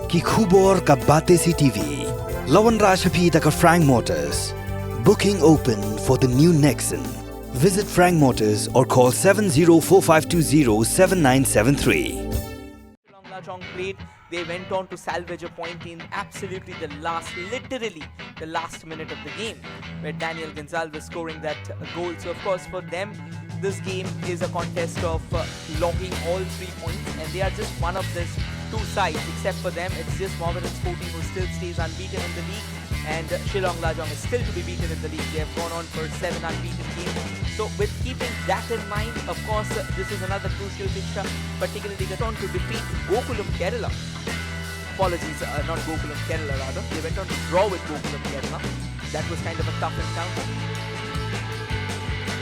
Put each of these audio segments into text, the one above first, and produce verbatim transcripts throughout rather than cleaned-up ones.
Ki khubor ka Batesi T V. La wanrah sha phi da ka Frank Motors. Booking open for the new Nexon. Visit Frank Motors or call seven zero four five two zero seven nine seven three. Shillong Lajong played. They went on to salvage a point in absolutely the last, literally the last minute of the game, where Daniel Gonçalves scoring that uh, goal. So, of course, for them, this game is a contest of uh, logging all three points, and they are just one of these two sides. Except for them, it's just Mohammedan Sporting who still stays unbeaten in the league, and uh, Shillong Lajong is still to be beaten in the league. They have gone on for seven unbeaten games. So, with keeping that in mind, of course, uh, this is another crucial fixture, particularly the on to defeat Gokulam Kerala. Apologies, uh, not Gokulam Kerala, rather. They went on to draw with Gokulam Kerala. That was kind of a tough encounter.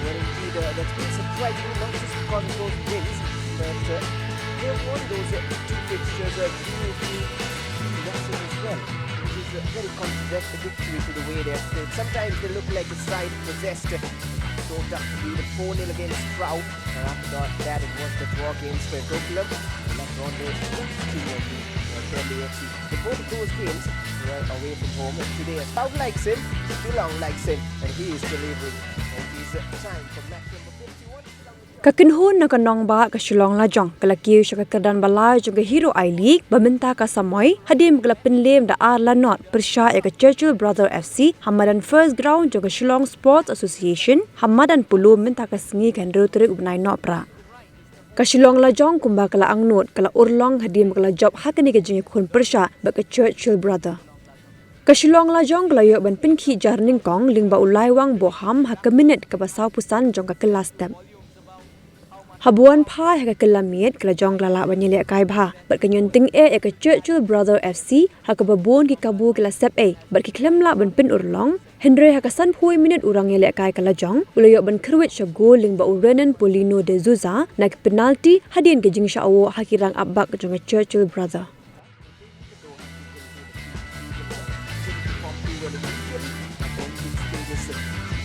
Well, indeed, uh, that's been surprising, not just because of those wins, but uh, they won those uh, two fixtures uh, beautifully, losses as well, which is uh, very contradictory to the way they have played. Sometimes they look like a side possessed. So tough to beat, four nil against Stroud, and after that, that it was the draw against uh, Gokulam. And later on, they lost two nil to uh, Delhi F C. But both of those games were away from home. And today, Stroud likes him, Shillong likes him, and he is delivering. And it is uh, time for match number fifty-one. Shillong Ka kynhun na ka nongbah ka Shillong Lajong ka la kiew sha ka kyrdan ba lai jong ka Hero I-League ba mynta ka samoi hadien ba ka la pynliem da ar la not pyrshah ïa ka Churchill Brother F C ha madan First Ground jong ka Shillong Sports Association ha madan Polo mynta ka sngi ka hynriew tarik u bnai Nohprah. Ka Shillong Lajong kumba ka la angnud ka la urlong hadien ba ka la jop ha kane ka jingïakhun pyrshah bad ka Churchill Brother. Ka Shillong Lajong ka la ïoh ban pynkhih jar nyngkong lyngba u Laiwang Boham ha ka minit kaba sawphew san jong ka kylla step. Haba wan phai ha ka kylla miet ka Lajong ka la lah ban ïalehkai bha bad ka ñion tyngeh ïa ka Churchill Brother F C ha kaba bun ki kabu ki la sep ei bad ki khlem lah ban pynurlong. Hynrei ha ka sanphew minit u rangïalehkai ka Lajong u la ïoh ban kyrwit sha gol lyngba u Renan Paulino de Souza na ki penalti hadien ka jingshah woh ha ki rang ap bak jong ka Churchill Brother.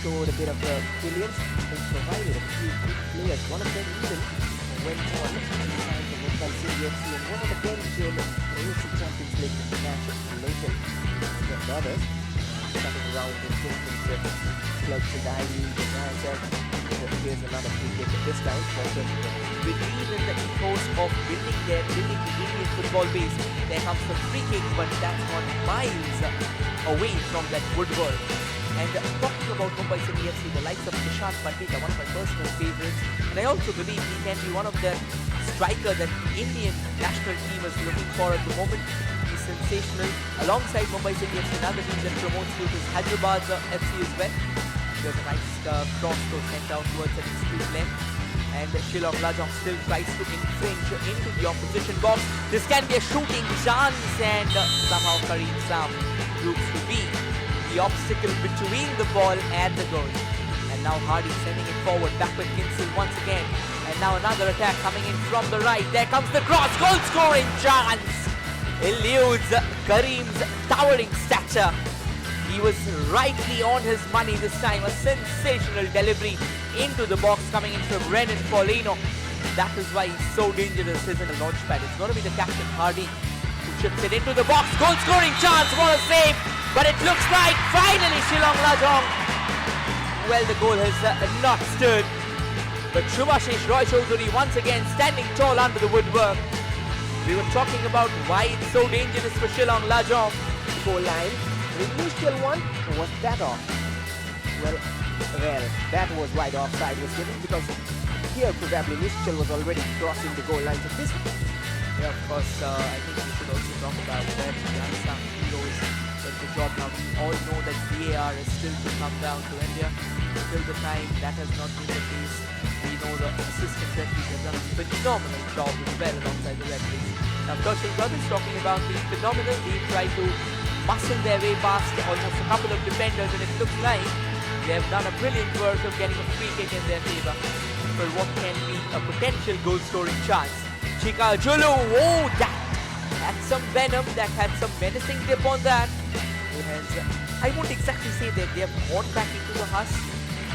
Showed a bit of uh, brilliance and provided a few good players. One of them even went on to sign for Mumbai City F C and was on the bench in the A F C Champions League match later. And the others uh, started around in different uh, clubs in the I-League and I S L. Here's another free kick, this time for Churchill. Believe in the ethos of building their building the Indian football base. There comes the free kick, but that's gone miles away from that woodwork. And uh, talking about Mumbai City F C, the likes of Kishan Pandita, one of my personal favorites, and I also believe he can be one of the striker that Indian national team is looking for at the moment. He's sensational. Alongside Mumbai City F C, another team that promotes youth is Hyderabad uh, F C as well. There's a nice uh, cross goes sent down towards an extreme left. And Shillong Lajong still tries to infringe into the opposition box. This can be a shooting chance, and uh, somehow Karim Sam proves to be the obstacle between the ball and the goal. And now Hardy sending it forward, back with Kinsel once again. And now another attack coming in from the right. There comes the cross, goal scoring chance. Eludes Karim's towering stature. He was rightly on his money this time. A sensational delivery into the box coming in from Renan Paulino. That is why he's so dangerous, isn't a launch pad. It's going to be the captain Hardy who chips it into the box. Goal scoring chance, what a save. But it looks like finally Shillong Lajong. Well, the goal has uh, not stood. But Shubhashish Roy Chaudhary once again standing tall under the woodwork. We were talking about why it's so dangerous for Shillong Lajong. Goal line. The initial one was that off. Well, well, that was why the offside was given because here probably Nischal was already crossing the goal line. So this Yeah, of course, uh, I think we should also talk about that the unsung heroes in the job now. We all know that V A R is still to come down to India. Until the time that has not been the case, we know the assistant referees have done a phenomenal job as well alongside the referees. Now, Churchill Brothers talking about being phenomenal. They try to muscle their way past almost a couple of defenders, and it looks like they have done a brilliant work of getting a free kick in their favour for what can be a potential goal-scoring chance. Chika Julu, oh, that had some venom, that had some menacing dip on that. It has, I won't exactly say that they have gone back into the husk,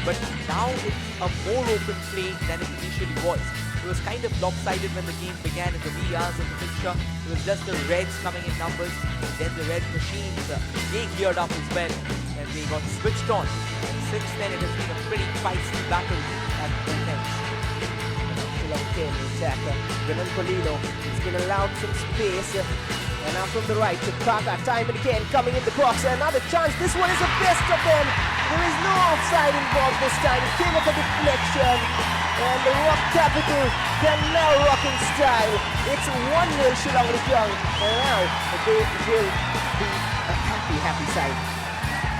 but now it's a more open play than it initially was. It was kind of lopsided when the game began in the wee hours of the fixture. It was just the Reds coming in numbers, and then the Red Machines, uh, they geared up as well, and they got switched on. And since then, it has been a pretty feisty battle at both ends. And now Shillong K in the attack. Uh, Renan Polino, it's been allowed some space. Uh, and now from the right to Kaka, time and again coming in the box. Another chance. This one is the best of them. There is no offside involved this time. It came off a deflection. And the Rock Capital can now rock in style. It's one nil Shillong Lajong. And now they will be a happy, happy side.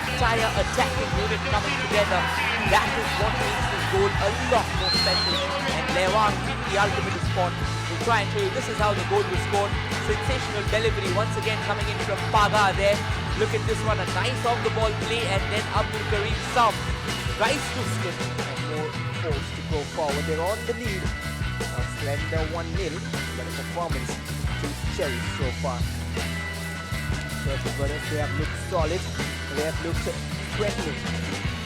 Entire attacking unit coming together. That is what makes this goal a lot more special. And Lewang, the ultimate spot, will try and show you this is how the goal was scored. Sensational delivery once again coming in from Paga there. Look at this one, a nice off the ball play, and then Abdul Karim Sam tries to skip and more forced to go forward. They're on the lead. A slender one nil, but a performance to cherish so far. First, the Brothers, they have looked solid. They have looked threatening.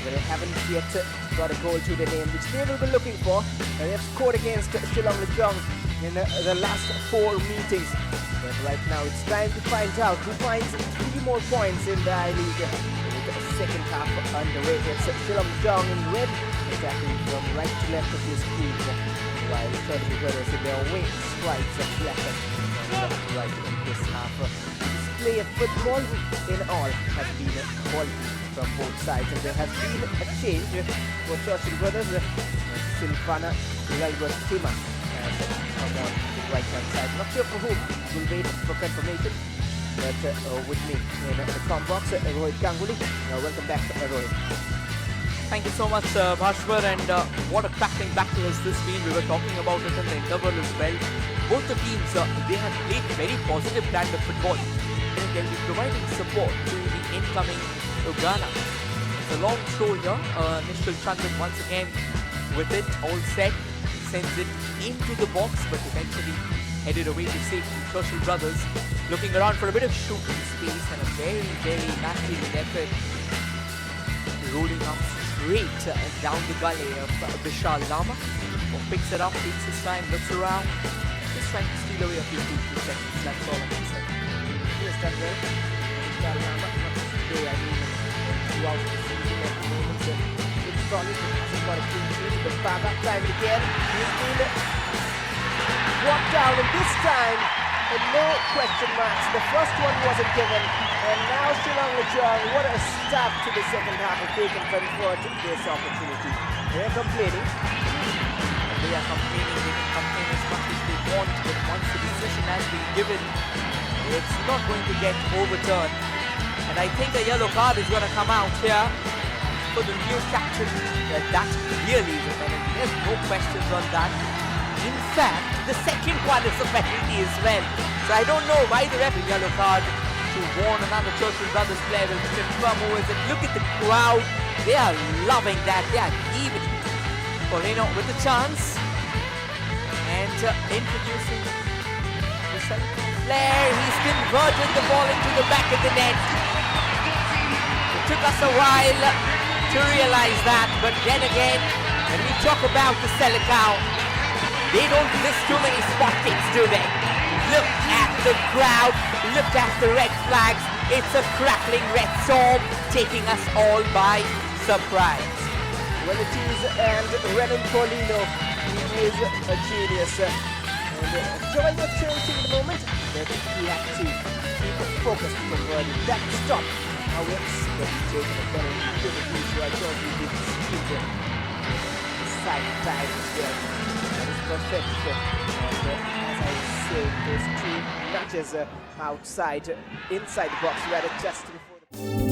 They haven't yet got a goal to their name, which they will be looking for. They have scored against Shillong Lajong in uh, the last four meetings. But right now, it's time to find out who finds three more points in the I-League. With the second half underway, it's Shillong Lajong in red, attacking from right to left of his screen, while Churchill Brothers in their wing strikes a black and right in this half. This play of football in all has been quality from both sides, and there has been a change for Churchill Brothers. Silvana Lalgothima has come on the right-hand side. Not sure for whom. We'll wait for confirmation. But uh, uh, with me in uh, the com box, uh, Rohit Ganguly. Uh, welcome back, uh, Rohit. Thank you so much, uh, Bhaswar, and uh, what a crackling battle has this been. We were talking about it in the interval as well. Both the teams, uh, they have played very positive brand of football. And they'll be providing support to the incoming Ugana. It's a long throw here. Uh, Nishchal Chandan once again with it, all set. Sends it into the box, but eventually headed away to safety. Churchill Brothers looking around for a bit of shooting space and a very, very last-minute effort. Rolling up straight uh, down the gully of uh, Vishal Lama. Who picks it up, takes his time, looks around. Just trying to steal away a few, few seconds. That's all I can say. He has done well. Vishal Lama, not just today, I mean, throughout the season at the moment. So it's solid. It hasn't got a clean sheet. But Paga, time and again, he's been brought down, and this time, uh, no question marks. The first one wasn't given, and now Shillong Lajong, what a start to the second half if they can convert this opportunity. They're complaining. They are complaining, they can complain as much as they want, but once the decision has been given, it's not going to get overturned. And I think a yellow card is going to come out here for the new captain. Uh, that really is a penalty. There's no questions on that. In fact, the second one is a penalty as well. So I don't know why the ref a yellow card to warn another Churchill Brothers player. Will confirm who is it. Look at the crowd. They are loving that. They are heaving. Polino with the chance. And uh, introducing the center flair. He's converted the ball into the back of the net. It took us a while to realize that, but then again, when we talk about the Selikau, they don't miss too many spot kicks, do they? Look at the crowd, look at the red flags. It's a crackling red storm taking us all by surprise. Well, it is, and Renan Polino, he is a genius. And uh, joy of Chelsea in the moment, but he had to keep focused to convert it. That stop, however, was taken a penalty. Couldn't be sure. I thought he did shoot it. Side dive as well. That is perfection. And uh, as I was saying, those two nudges uh, outside, uh, inside the box, rather, just before the